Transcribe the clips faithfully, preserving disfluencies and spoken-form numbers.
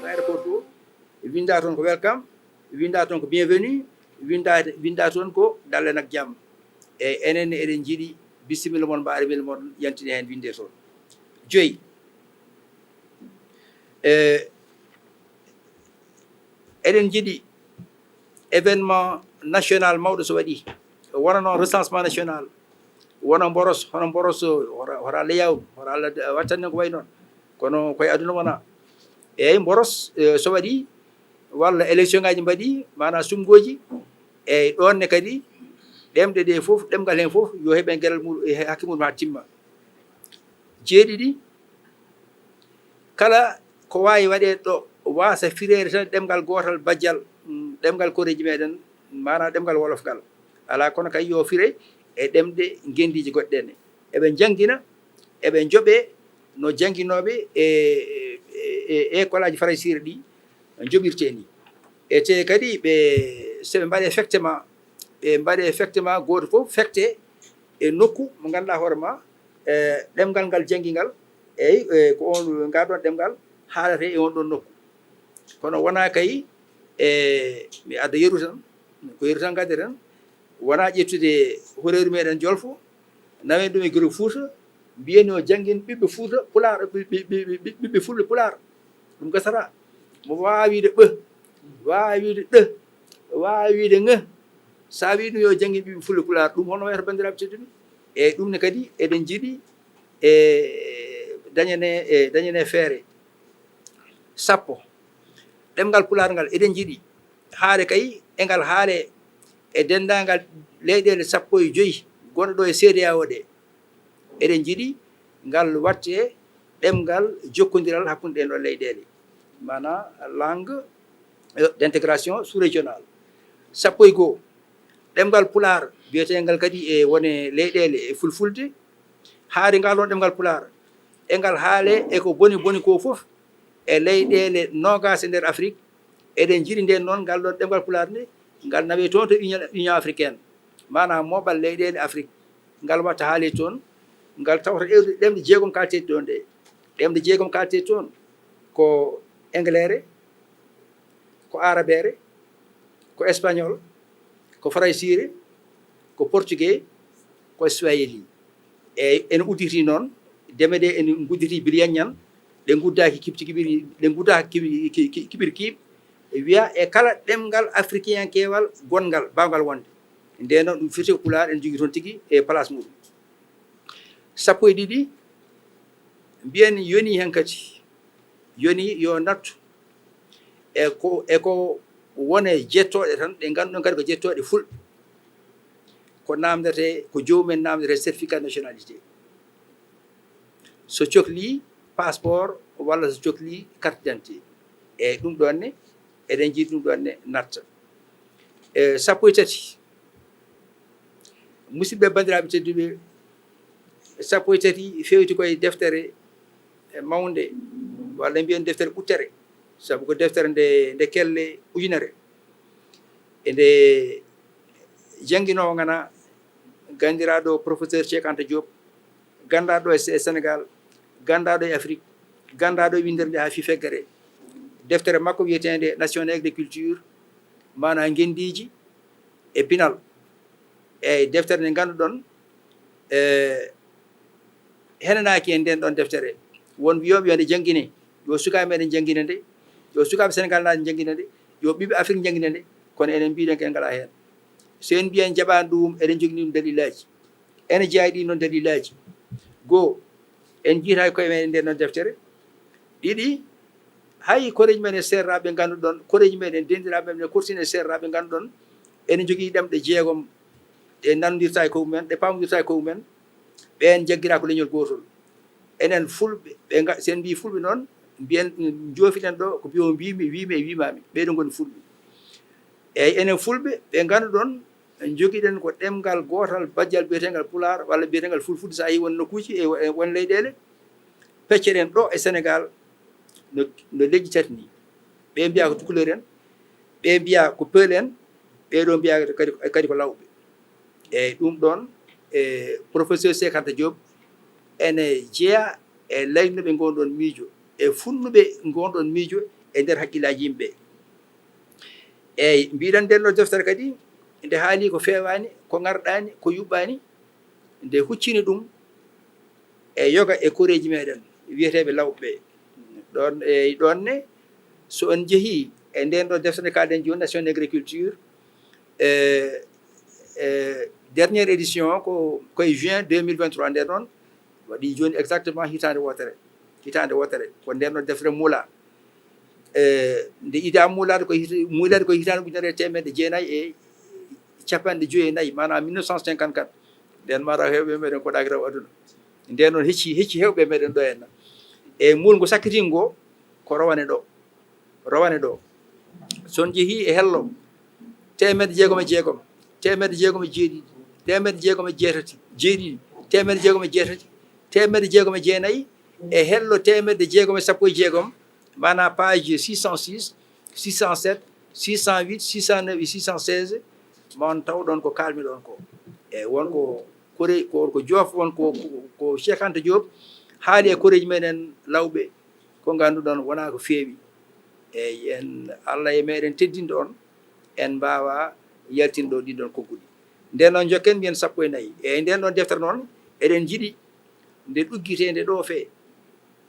Aéroport to, winda toon ko welcome, winda toon ko bienvenue, winda, winda toon ko dallen ak jam. E enen eɗen njiɗi bisimilla mon, mbaɗa mil mon yantini heen winde toon. Joyi, e eɗen njiɗi événement national mawɗo so waɗi, wona noon recensement national, wona mboros, hono mboros, hora, hora layout, hora Allah wattanne ko wayi noon. Kono koye aduna wona. Eyyi, mboros, eh, so waɗi, walla élection ngaji mbaɗi, maanaam sumgooji, eyyi, ɗoon ne kadi, ɗemɗe ɗe fof, ɗemngal heen fof, yo heɓe geɗal mum, e hakke mum haa timma. Jeeɗiɗi, kala ko waawi waɗeede ɗo, waasa fireede tan ɗemngal gootal bajjal, mm, ɗemngal koreeji meɗen, maanaam ɗemngal wolof ngal. Alaa kono kay yo fire e ɗemɗe ngenndiije goɗɗe ɗe. Eɓe njanngina, eɓe njoɓee no jannginooɓe e, e, e, e école aji faraysiire ɗi njoɓirtee ni. E te kadi ɓe, so ɓe mbaɗee effectivement, ɓe mbaɗee effectivement gooto fof fecte e nokku mo ngannduɗaa hoore ma, e ɗemngal ngal janngi ngal, eyi, e ko on, ngal ɗon ɗemngal haalate e on ɗon nokku. Kono wonaa kay, e mi adda yeru tan, ko yeru tan ngadden tan, wonaa ƴettude horeeru meɗen Jolfo, nawen ɗum e groupe Fuuta, mbiyen yo janngin ɓiɓɓe Fuuta Pulaar, ɓi-, ɓi-, ɓi-, ɓi-, ɓiɓɓe Fulɓe Pulaar. Ɗum gasataa. Mo waawa wiide ɓe, waawa wiide ɗe, waawa wiide ŋe. So a wii ɗum yo janngin ɓiɓɓe Fulɓe Pulaar, ɗum hono wayata, banndiraaɓe tedduɓe? Eyi, ɗum ne kadi eɗen njiɗi, e, dañane, e, dañane feere. Sappo. Ɗemngal Pulaar ngal eɗen njiɗi haale kay, e ngal haale e denndaangal leyɗeele sappo e joyi gonɗe ɗo e C E D E A O ɗe. Eɗen njiɗi ngal waɗte ɗemngal jokkondiral hakkunde ɗeen ɗon leyɗeele, maanaam langue, euh, d'intégration sous-régionale. Sappo e goo, ɗemngal Pulaar biyeteengal kadi e wone leyɗeele e fulfulde, haade ngal ɗon ɗemngal Pulaar, e ngal haale e ko boni boni ko fof e leyɗeele noogaas e nder Afrik. Eɗen njiɗi ndeen noon ngal ɗon ɗemngal Pulaar nde, ngal nawe toon to Union, Union Africaine, maanaam mooɓal leyɗeele Afrik, ngal watta haale toon, ngal tawta ɗe-, ɗemɗe jeegom kaalteeɗe ɗoon ɗe. Ɗemɗe jeegom kaalteeɗe toon ko Engleere, ko Aarabeere, ko Espagnol, ko Faraysiire, ko Portugais, ko Swahili. Eyi, ene udditi noon, deme ɗe ene ngudditi biliyanñan, ɗe nguddaaki kibti kibiri, ɗe nguddaaki kibi-, ki-, ki-, kibiri kiiɓ. E wiya e kala ɗemngal afrikiyankeewal gonngal, baawngal wonde. Ndeen noon ɗum fiyetee ko Pulaar, ene jogii toon tigi e place muɗum. Sappo e ɗiɗi, mbiyen yoni heen kadi, yoni yo nattu e ko, e ko wone jettooɗe tan, ɗe ngannduɗon kadi ko jettooɗe Fulɓe. Ko naamndetee, ko joomum en naamndetee certificat de nationalité. So cokli passeport walla so cokli carte d'identité. Eyi, ɗum ɗoon ne, eɗen njiɗi ɗum ɗoon ne natta. E sappo e tati, musidɓe banndiraaɓe tedduɓe, sappo e tati feewti koye deftere, e, mawnde, walla mbiyen deftere ɓuttere, sabu ko deftere nde, nde kelle ujunere. E nde jannginoowo ngana ganndiraaɗo professeur Cheikh Anta Diop, ganndiraaɗo e Se-, Sénégal, ganndiraaɗo e Afrique, ganndiraaɗo e winndere nde haa fii feggere. Deftere makko wiyeteende Nation et agriculture, maanaam ngenndiiji e pinal. Eyi, deftere nde ngannduɗon, e, henanaaki en ndeen ɗoon deftere. Won wiyooɓe yo nde janngine, yo sukaaɓe meɗen njanngina nde, yo sukaaɓe Senegaal naaɓe njanngina nde, yo ɓiɓɓe Afrik njanngina nde, kono enen mbiɗen ko en ngalaa heen. So en mbiyi en njaɓaani ɗum, eɗen njogii ɗum dalilaaji. Ene jeyaa e ɗiin noon dalilaaji. Goo, en njiytaaki koye meɗen ndeen noon deftere. Ɗiɗi, hay koreeji men e seerraaɓe ngannduɗon, koreeji meɗen denndiraaɓe men e kortine e seerraaɓe ngannduɗon, ene njogii ɗemɗe jeegom ɗe nanndirta e koye mumen, ɗe paamondirta e koye mumen, ɓeen njaggiraa ko leñol gootol. Enen Fulɓe, ɓe nga-, so en mbiyi Fulɓe noon, mbiyen, njoofiɗen ɗo ko mbiyo mbiimi, wiimi e wiimaami, ɓee ɗo ngoni Fulɓe. Eyi, enen Fulɓe ɓe ngannduɗon, njogiɗen ko ɗemngal gootal bajjal biyeteengal Pulaar walla biyeteengal Fulfulde, so a yii won nokkuuji e, e won leyɗeele, pecceɗen ɗo e Senegaal no, no leƴƴi tati ni. Ɓe mbiya ko Tukulóor en, ɓe mbiya ko Pël en, ɓee ɗo mbiya kadi, kadi ko Lawɓe. Eyi, ɗum ɗoon, e, professeur Cheikh Anta Diop ene jeyaa e laynooɓe ngoon ɗoon miijo, e funnuɓe ngoon ɗoon miijo e nder hakkillaaji yimɓe. Eey, mbiɗen ndeen ɗoo deftere kadi, nde haali ko feewaani, ko ŋarɗaani, ko yuɓɓaani, nde huccini ɗum e yoga e koreeji meeɗen wiyeteeɓe lawɓe ɓee. Ɗoon, eey, ɗoon ne, so on njehii e ndeen ɗoo deftere nde kaalɗen jooni, Nation et Agriculture, e, e dernière édition o ko, ko e juin deux mille vingt-trois, ndeen noon waɗi jooni exactement hitaande wootere. Hitaande wootere, ko ndeen ɗoo deftere muulaa. E, nde idaa muulaade ko hita-, muulaade ko hitaande ujunere e teemedde jeenayi e capanɗe joyi e nayi, maanaam mille neuf cent cinquante-quatre. Ndeen maa taw heewɓe meeɗen koɗaaki rewo aduna. Ndeen noon hecci, hecci heewɓe meeɗen ɗo henna. E muulngu sakkitingu nguu, ko rowane ɗoo. Rowane ɗoo. So on njehii e hello, teemedde jeegom e jeegom, teemedde jeegom e jeeɗiɗi, teemedde jeegom e jeetati, jeeɗiɗi, teemedde jeegom e jeetati, teemedde jeegom e jeenayi, e hello teemedde jeegom e sappo e jeegom, maanaam page six cent six, six cent sept, six cent huit, six cent neuf e six cent seize, ma on taw ɗoon ko kaalmi ɗoon ko. E won ko kore-, ko, ko joof-, won ko, ko, ko Cheikh Anta Diop haali e koreeji meeɗen lawɓe, ko ngannduɗon wonaa ko feewi. Eey, en, Allah e meeɗen teddinɗo on, en mbaawaa yaltinde ɗoo ɗiin ɗoon konguɗi. Ndeen noon, njokken mbiyen sappo e nayi. Eey, ndeen ɗoon deftere noon, eɗen njiɗi nde ɗuggitee, nde ɗoofee.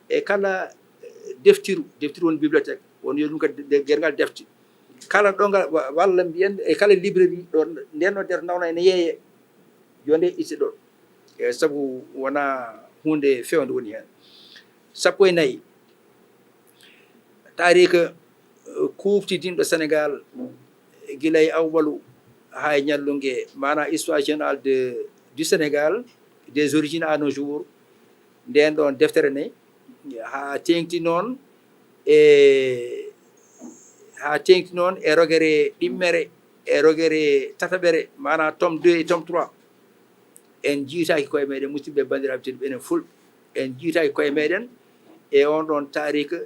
E kala, eh, deftiru, deftiru won bibliothèque, won yo ɗum kadi de-, gerngal defte. Kala ɗo ngal wa-, walla mbiyen e kala librairie ɗo ndeen ɗo defte nawna ene yeeyee, yo nde itte ɗoon. E sabu wonaa huunde feewnde woni heen. Sappo e nayi. Taariika, eh, kuuɓtidinɗo Senegaal, gila e awwalu haa e ñallunge, maanaam histoire générale de, du Sénégal, des origines à nos jours, ndeen ɗoon deftere ne, haa teeŋti noon e, haa teeŋti noon e rogere ɗimmere, e rogere tataɓere, maanaam tome deux e tome trois. En njiytaaki koye meeɗen, musidɓe banndiraaɓe tedduɓe, enen Fulɓe, en njiytaaki koye meeɗen e oon ɗoon taariika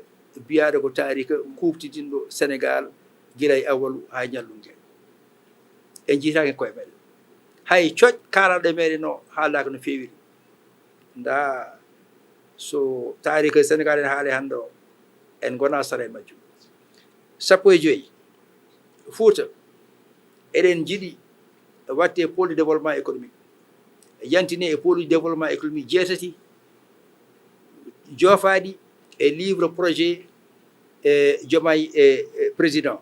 biyaaɗo ko taariika kuuɓtidinɗo Senegaal gila e awwalu haa e ñallunge. En njiytaaki koye meeɗen. Hay coƴ kaalaaɗo e meeɗen o haaldaaka no feewiri. Ndaa, so taariika Senegaal en haali hannde o, en ngonaa sara e majjum. Sappo e joyi, Fuuta, eɗen njiɗi waɗde pôle de développement économique, yantine e pôle de développement économique jeetati, joofaaɗi e livre projet, e, Diomaye, e, e, président.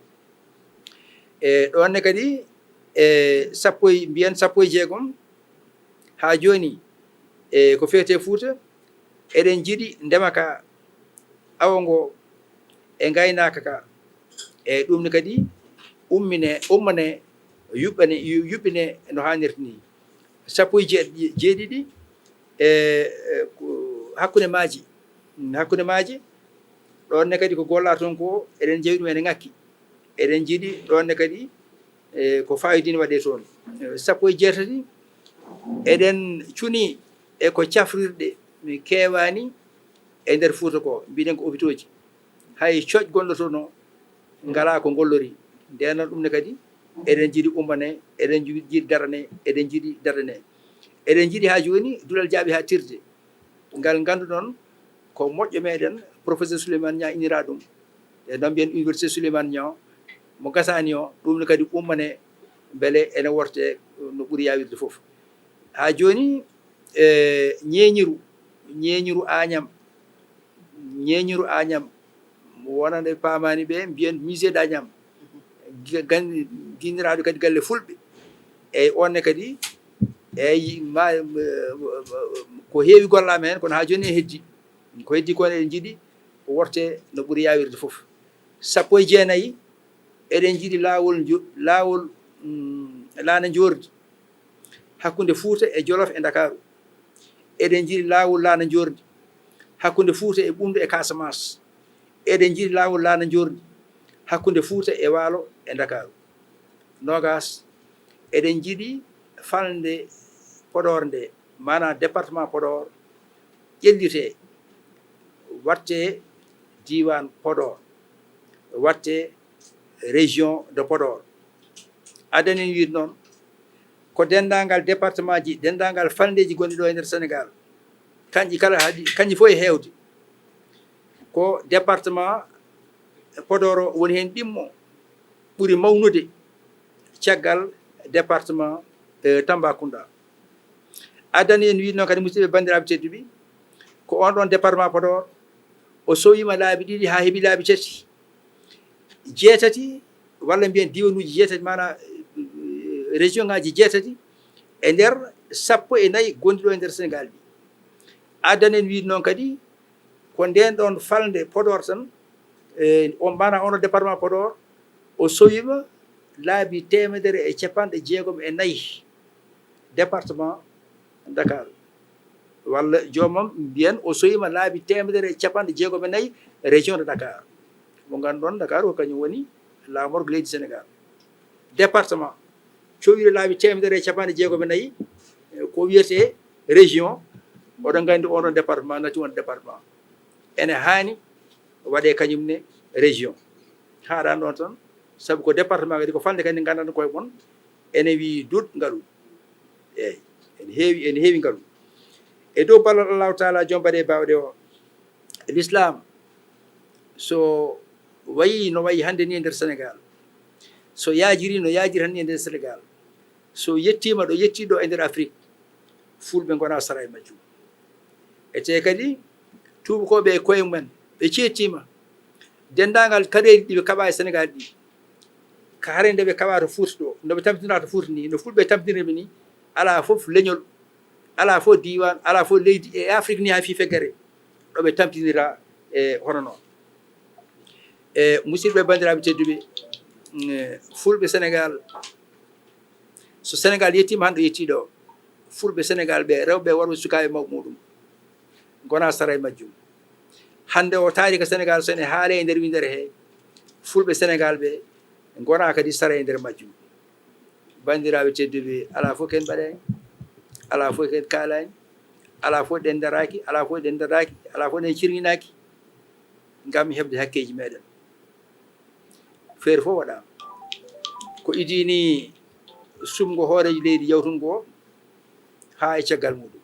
E, ɗoon ne kadi, e, sappo e, mbiyen sappo e jeegom, haa jooni, e, ko feetee Fuuta, eɗen njiɗi ndema ka, awo ngo, e ngaynaaka ka. E, ɗum ne kadi ummine, ummane, yuɓɓane, yu-, yuɓɓine no haanirta ni. Sappo e jeeɗiɗi, e, e, ko hakkunde maaji, hakkunde maaji, ɗoon ne kadi ko gollaa toon ko, eɗen njewi ɗum ene ŋakki. Eɗen njiɗi ɗoon ne kadi, e, ko faayidiinde waɗee toon. E, sappo e jeetati, eɗen cuni e ko cafrirɗe keewaani e nder Fuuta ko, mbiɗen ko opitooji. Hay coƴ gonɗo toon o, ngalaa ko ngollori. Ndeen noon ɗum ne kadi, eɗen njiɗi ummane, eɗen njiɗi darane, eɗen njiɗi darane. Eɗen njiɗi haa jooni duɗal jaaɓi haa tirde. Ngal ngannduɗon ko moƴƴo meeɗen, professeur Souleymane Niang inniraa ɗum. E noon mbiyen Université Souleymane Niang, mo gasaani o, ɗum ne kadi ummane mbele ene worte no ɓuri yaawirde fof. Haa jooni, e, ñeeñiru, ñeeñiru Añam, ñeeñiru Añam, wonande paamaani ɓe, mbiyen musée d'Agnam, ga-, gan-, ginniraaɗo kadi galle Fulɓe. Eeyi, oon ne kadi, eeyi, ma, ma, ma, ko heewi gollaama heen, kono haa jooni e heddi. Ko heddi ko eɗen njiɗi, ko worte no ɓuri yaawirde fof. Sappo e jeenayi, eɗen njiɗi laawol njo-, laawol, mm, laana njoordi hakkunde Fuuta e Jolof e Ndakaaru. Eɗen njiɗi laawol laana njoordi hakkunde Fuuta e Ɓunndu e Casamance. Eɗen njiɗi laawol laana njoordi hakkunde Fuuta e Waalo e Ndakaaru. Noogaas, eɗen njiɗi falnde Podor nde, maanaam département Podor, ƴellitee, waɗtee diiwaan Podor, waɗtee région de Podor. Adan en wiide noon, ko denndaangal département ji, denndaangal falndeeji gonɗi ɗo e nder Senegaal, Kanƴi kala haɗi, kanƴi fof e heewde. Ko département Podor o woni heen ɗimmo ɓuri mawnude caggal département, eh, Tambacounda. Addani en wiide noon kadi, musidɓe banndiraaɓe tedduɓe, ko on ɗon département Podor, o sowiima laabi ɗiɗi haa heɓi laabi tati. Jeetati, walla mbiyen diwanuuji jeetati, maanaa, eh, région ŋaaji jeetati e nder sappo e nayi gonɗi ɗo e nder Sénégal ɗi. Addani en wiide noon kadi, ko ndeen ɗoon falnde Podor tan, e on, maanaa on ɗo département Podor, o sowiima laabi teemedere e capanɗe jeegom e nayi département Dakar. Walla joomam mbiyen o sowiima laabi teemedere e capanɗe jeegom e nayi région de Dakar. Mo ngannduɗon Dakar ko kañum woni laamorgo leydi Sénégal. Département, cowiiɗo laabi teemedere e capanɗe jeegom e nayi, eh, ko wiyetee région, oɗon nganndi on ɗon département nati won département. Ene haani waɗee kañum ne région. Haaɗaani ɗoon tan, sabu ko département kadi, ko falnde kadi nde nganndanɗon koye mon, ene wii duɗ ngalu. Eeyi, ene heewi, ene heewi ngalu. E dow ballal Allahu Taala, joom baɗe baawɗe o, L'islam, so wayi no wayi hannde ni e nder Sénégal, so yaajiri no yaajiri hannde ni e nder Sénégal, so yettiima ɗo yettii ɗo e nder Afrik, Fulɓe ngonaa sara e majjum. Etee kadi, tuubakooɓe e koye mumen, ɓe ceettiima. Denndaangal kareeli ɗi ɓe kaɓaa e Sénégal ɗi, ka hare nde ɓe kaɓaa to Fuuta ɗo, no ɓe tamtinira to Fuuta ni, no Fulɓe tamtinirmi ni, alaa fof leñol, alaa fof diiwaan, alaa fof leydi e Afrik ni haa fii feggere, ɗo ɓe tamtinira e hono noon. E musidɓe, banndiraaɓe tedduɓe, mm, Fulɓe Sénégal, so Sénégal yettiima hannde yettii ɗo, Fulɓe Sénégal ɓe, rewɓe, worɓe, sukaaɓe, mawɓe muɗum, ngonaa sara e majjum. Hannde o taarika Sénégal, so ene haalee e nder winndere he, Fulɓe Sénégal ɓe ngonaa kadi sara e nder majjum. Banndiraaɓe tedduɓe, alaa fof ko en mbaɗaani, alaa fof ko en kaalaani, alaa fof ɗen ndaraaki, alaa fof ɗen ndaraaki, alaa fof ɗen cirŋinaaki ngam heɓde hakkeeji meɗen. Feere fof waɗaama. Ko idii ni suɓngo hooreejo leydi yawtungo o haa e caggal muɗum.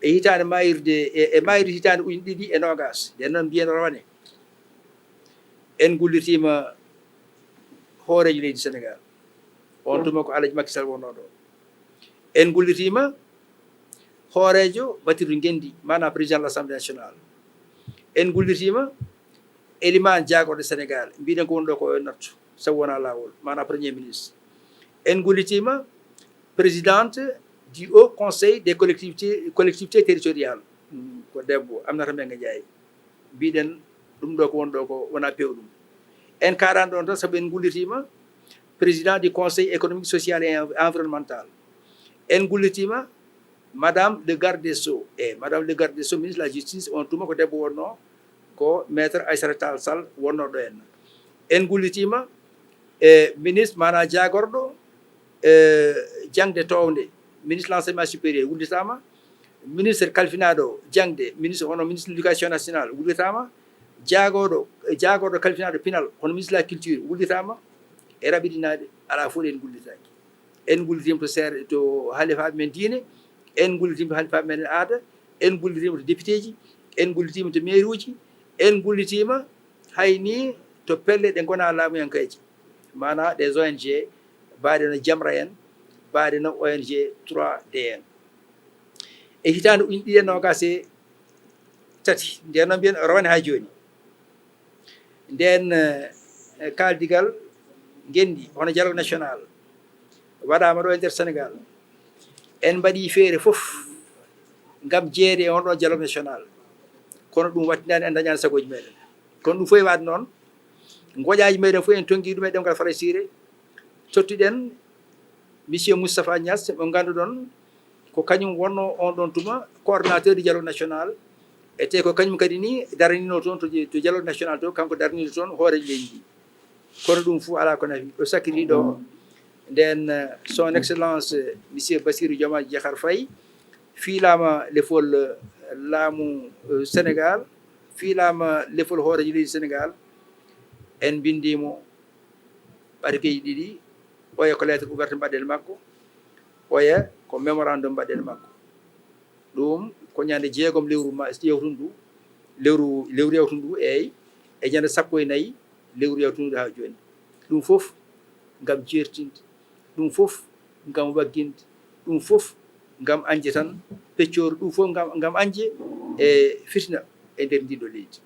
E hitaande maayirde, e, e maayirde hitaande ujunere ɗiɗi e noogaas, nden noon mbiyen rawane, en ngullitiima hooreejo leydi Sénégal. On tuma ko Alhaji Macky Sall wonnoo ɗo. En ngullitiima hooreejo Batirdu Ngenndi, maanaam président de l'Assemblée nationale. En ngullitiima elimaan jaagorɗo Sénégal, mbiɗen ko woni ɗo ko nattu, sabu wonaa laawol, maanaam premier ministre. En ngullitiima présidente du Haut Conseil des collectivités, collectivités territoriales. Mm, ko debbo, Aminata Mbengue Ndiaye. Mbiɗen ɗum ɗo ko woni ɗo ko wonaa pewɗum. En kaɗaani ɗoon tan, sabu en ngullitiima président du Conseil économique, social et environnemental. En ngullitiima Madame le garde des Sceaux. E Madame le garde des Sceaux, ministre de la Justice, on tuma ko debbo wonnoo, ko Maître Aïssata Tall Sall wonnoo ɗo en. En ngullitiima e ministre, maanaa jaagorɗo, e jaŋde toownde, ministre de l'enseignement supérieur wullitaama, ministre kalfinaaɗo jaŋde, ministre, hono ministre de l'éducation nationale wullitaama, jaagorɗo, jaagorɗo kalfinaaɗo pinal, hono ministre de la culture wullitaama, e raɓɓiɗinaaɓe, alaa fof ɗo en ngullitaaki. En ngullitiima to seere, to halifaaɓe men diine, en ngullitiima to halifaaɓe men aada, en ngullitiima to députéji, en ngullitiima to mairuuji, en ngullitiima hay ni to pelle ɗe ngonaa laamuyankeeje, maanaa des O N G, mbaaɗe no Jamra en, mbaaɗe no O N G trois D en. E hitaande ujunere ɗiɗi e noogaas e tati, nden noon mbiyen rawane haa jooni. Nden, eh, kaaldigal ngenndi, hono dialogue national, waɗaama ɗo e nder Sénégal. En mbaɗii feere fof ngam jeyeede e on ɗon dialogue national. Kono ɗum waɗtinaani, en ndañaani sagooji meɗen. Kono ɗum fof e waɗde noon, ngoƴaaji meɗen fof en tonngii ɗum e ɗemngal Faraysiire. Tottuɗen Monsieur Moustapha Niass, mo ngannduɗon ko kañum wonnoo on ɗon tuma coordonnateur du dialogue national. E te ko kañum kadi ni daraniino toon to, to dialogue national to, kanko daraniino toon hooreejo leydi ndi. Kono ɗum fof alaa ko nafi. Ɗo sakkiti ɗo, nden, eh, son excellence, eh, monsieur Bassirou Diomaye Diakhar Faye, fiilaama lefol, eh, laamu, eh, Sénégal, fiilaama lefol hooreejo leydi Sénégal. En mbinndii mo ɓaatukeeji ɗiɗi, oya ko lettre ouverte mbaɗɗen makko, oya ko mémorandum mbaɗɗen makko. Ɗum Ko ñande jeegom lewru ma-, yawtundu, lewru, lewru yawtundu, eey, e ñande sappo e nayi lewru yawtundu haa jooni. Ɗum fof ngam jeertinde, ɗum fof ngam wagginde, ɗum fof ngam añde tan peccooru, ɗum fof ngam, ngam añde e fitina e nder ndiɗo leydi.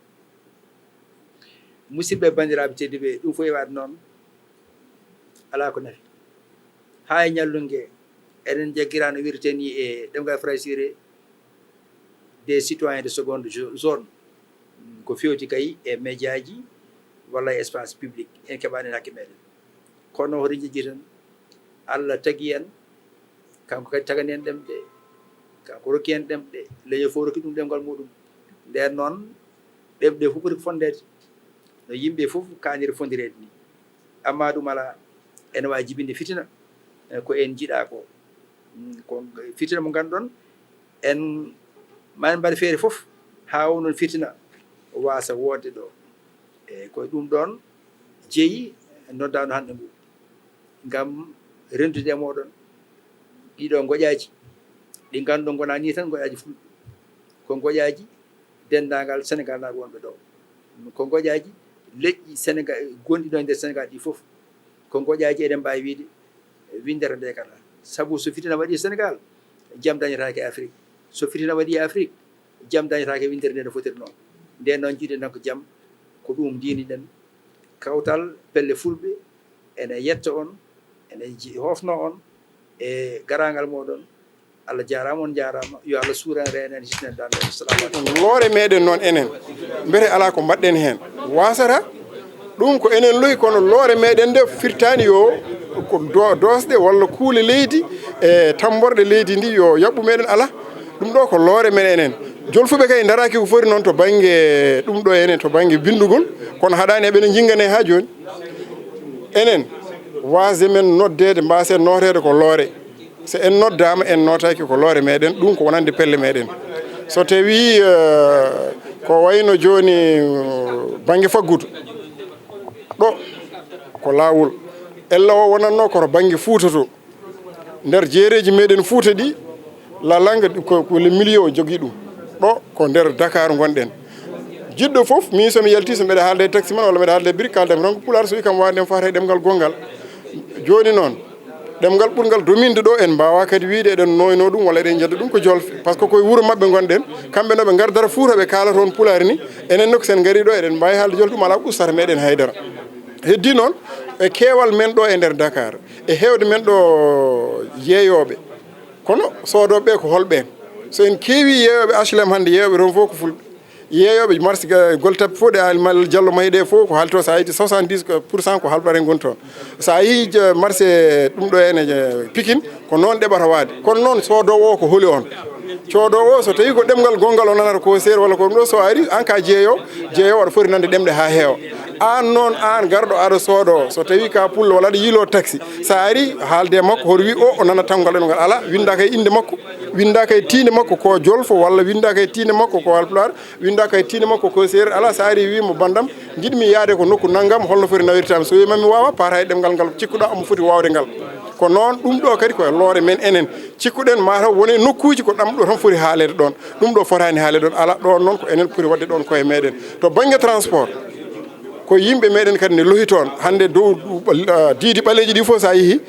Musidɓe, banndiraaɓe tedduɓe, ɗum fof e waɗde noon, alaa ko nafi. Haa e ñallunge, eɗen njaggira no wiyetee ni e ɗemngal Faransiire, des citoyens de seconde jo-, zone. Ko fewti kay e médiaji walla e espace public, en keɓaani hakke meɗen. Kono hoto njejji tan, Allah tagi en, kanko kadi tagani en ɗemɗe, kanko rokki en ɗemɗe, leñol fof rokki ɗum ɗemngal muɗum. Nden noon, ɗemɗe fof poti ko fondeede no yimɓe fof kaaniri fondireede ni. Amma ɗum alaa, ene waawi jibinde fitina, eh, ko en njiɗaa ko. Mm, ko fitina mo ngannduɗon, en maa en mbaɗa feere fof haa o noon fitina waasa woodde ɗo. Eeyi, ko ɗum ɗoon jeyi noddaandu hannde ngu, ngam renndude e mooɗon ɗiɗo ngoƴaaji ɗi ngannduɗon ngonaa nii tan ngoƴaaji Fulɓe, ko ngoƴaaji denndaangal Senegaalnaaɓe wonɓe ɗo. Ko ngoƴaaji leƴƴi Senegaal, gonɗi ɗo e nder Senegaal ɗi fof. Ko ngoƴaaji, eɗen mbaawi wiyde, winndere nde kala. Sabu so fitina waɗii Senegaal, jam dañetaake Afrik. So fitina waɗii Afrik, jam dañetaake winndere nde no fotiri noon. Nden noon, njiɗen tan ko jam, ko ɗum ndiiniɗen. Kawtal pelle Fulɓe ene yetta on, ene ji-, hofno on e garaangal mooɗon. Allah jaaraama, on njaaraama. Yo Allah suuran reenen, hisnen dande. Assalamu aleykum. Loore meɗen noon enen, mbete alaa ko mbaɗɗen heen. Waasata, ɗum ko enen loyi, kono loore meɗen nde firtaani yo ko do-, doosɗe walla kuule leydi e tammborɗe leydi ndi yo yaɓɓu meɗen alaa. Ɗum ɗo ko loore men enen. Jolfuɓe kay ndaraaki ko foti noon to bannge ɗum ɗo enen, to bannge binndugol, kono haɗaani eɓena njinnganee haa jooni. Enen, waasde men noddeede, mbaasen nooteede ko loore. So en noddaama, en nootaaki ko loore meɗen, ɗum ko wonande pelle meɗen. So tawii, eh, ko wayno jooni, eh, bannge faggudu, ɗo ko laawol. Ella o wonatno koto bannge Fuuta to. Nder jeereeji meɗen Fuuta ɗi, la langue ko, ko le milieu jogii ɗum. Ɗo ko nder Dakar ngonɗen. Jiɗɗo fof, min so mi yalti, so mbeɗa haalda e taximan walla mbeɗa haalda e biri, kaaldam tan ko pulaar, so wi kam waawde mi faata e ɗemngal gonngal. Jooni noon, ɗemngal ɓurngal dominde ɗo, en mbaawaa kadi wiyde eɗen nooynoo ɗum walla eɗen njedda ɗum ko jolfe. Par ce que koye wuro maɓɓe ngonɗen, kamɓe no ɓe ngardata Fuuta, ɓe kaala toon pulaar ni, enen ne ko sen ngarii ɗo, eɗen mbaawi haalde jolfe, ɗum alaa ko ustata meɗen haydara. Heddii noon, e keewal men ɗo e nder Dakar, e heewde men ɗo yeeyooɓe, kono soodooɓe ɓe ko holɓeen? So en keewii yeeyooɓe H L M hannde, yeeyooɓe toon fof ko Fulɓe. Yeeyooɓe marché ga-, Gueule Tapée fof ɗe Ali Malal Diallo mahi ɗe fof ko haalto, so a yii soixante-dix pour cent ko Haalpulaar en ngoni toon. So a yii je-, marché ɗum ɗo ene je-, Pikine, ko noon ɗeɓata waade. Kono noon soodoowo o ko holi on? Coodoowo o, so tawii ko ɗemngal gonngal o nanata ko seer walla ko ɗum ɗo, so ari, aan ka jeeyo, jeeyo aɗa foti nande ɗemɗe haa heewa. Aan noon, aan garɗo aɗa soodo, so tawii ka pullo walla aɗa yiilo taxi, so ari haalde e makko, hoto wi o, o nana tawgal ɗemngal. Alaa, winndaaka e innde makko, winndaaka e tiinde makko ko jolfo walla winndaaka e tiinde makko ko Haalpulaar, winndaaka e tiinde makko ko seereer. Alaa, so ari wi mo, "Banndam, njiɗmi yaade ko nokku nanngam, holno foti nawirtaami?" So wi ma, "Mi waawa," paata e ɗemngal ngal cikkuɗaa omo foti waawde ngal. Ko noon, ɗum ɗo kadi ko e loore men enen. Cikkuɗen mataw wone nokkuuji ko ɗam ɗo tan foti haaleede ɗoon. Ɗum ɗo fotaani haaleede ɗoon. Alaa, ɗoon noon ko enen poti waɗde ɗoon koye meɗen. To bannge transport, ko yimɓe meɗen kadi ne lohi toon. Hannde dow, uh, diidi ɓaleeji ɗi fof so a yehi,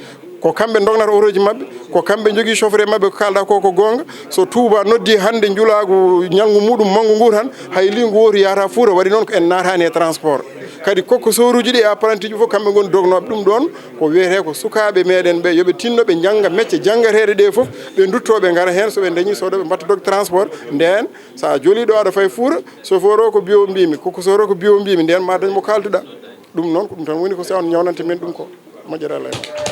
ko kamɓe ndognata otooji maɓɓe, ko kamɓe njogii chauffeur maɓɓe, ko kaalɗa ko, ko goonga. So Touba noddi hannde njulaagu ñalngu muɗum manngu ngu tan, hay liingu wootu yahata Fuuta, waɗi noon ko en naataani e transport. Kadi coxeur uji ɗi e apprenti ji fof kamɓe ngoni dognooɓe ɗum ɗoon, ko wiyetee ko sukaaɓe meɗen ɓe, yo ɓe tinno ɓe njannga mecce janngateeɗe ɗe fof, ɓe nduttoo ɓe ngara heen, so ɓe ndañii soodo ɓe mbatta dog transport. Ndeen, so a jolii ɗo aɗa fayi Fuuta, chauffeur o ko biyo mbimi, coxeur o ko biyo mbimi, ndeen ma dañ mo kaalduɗa. Ɗum noon ko ɗum tan woni ko si on ñawnante men ɗum ko. Moƴƴere Allah e mon.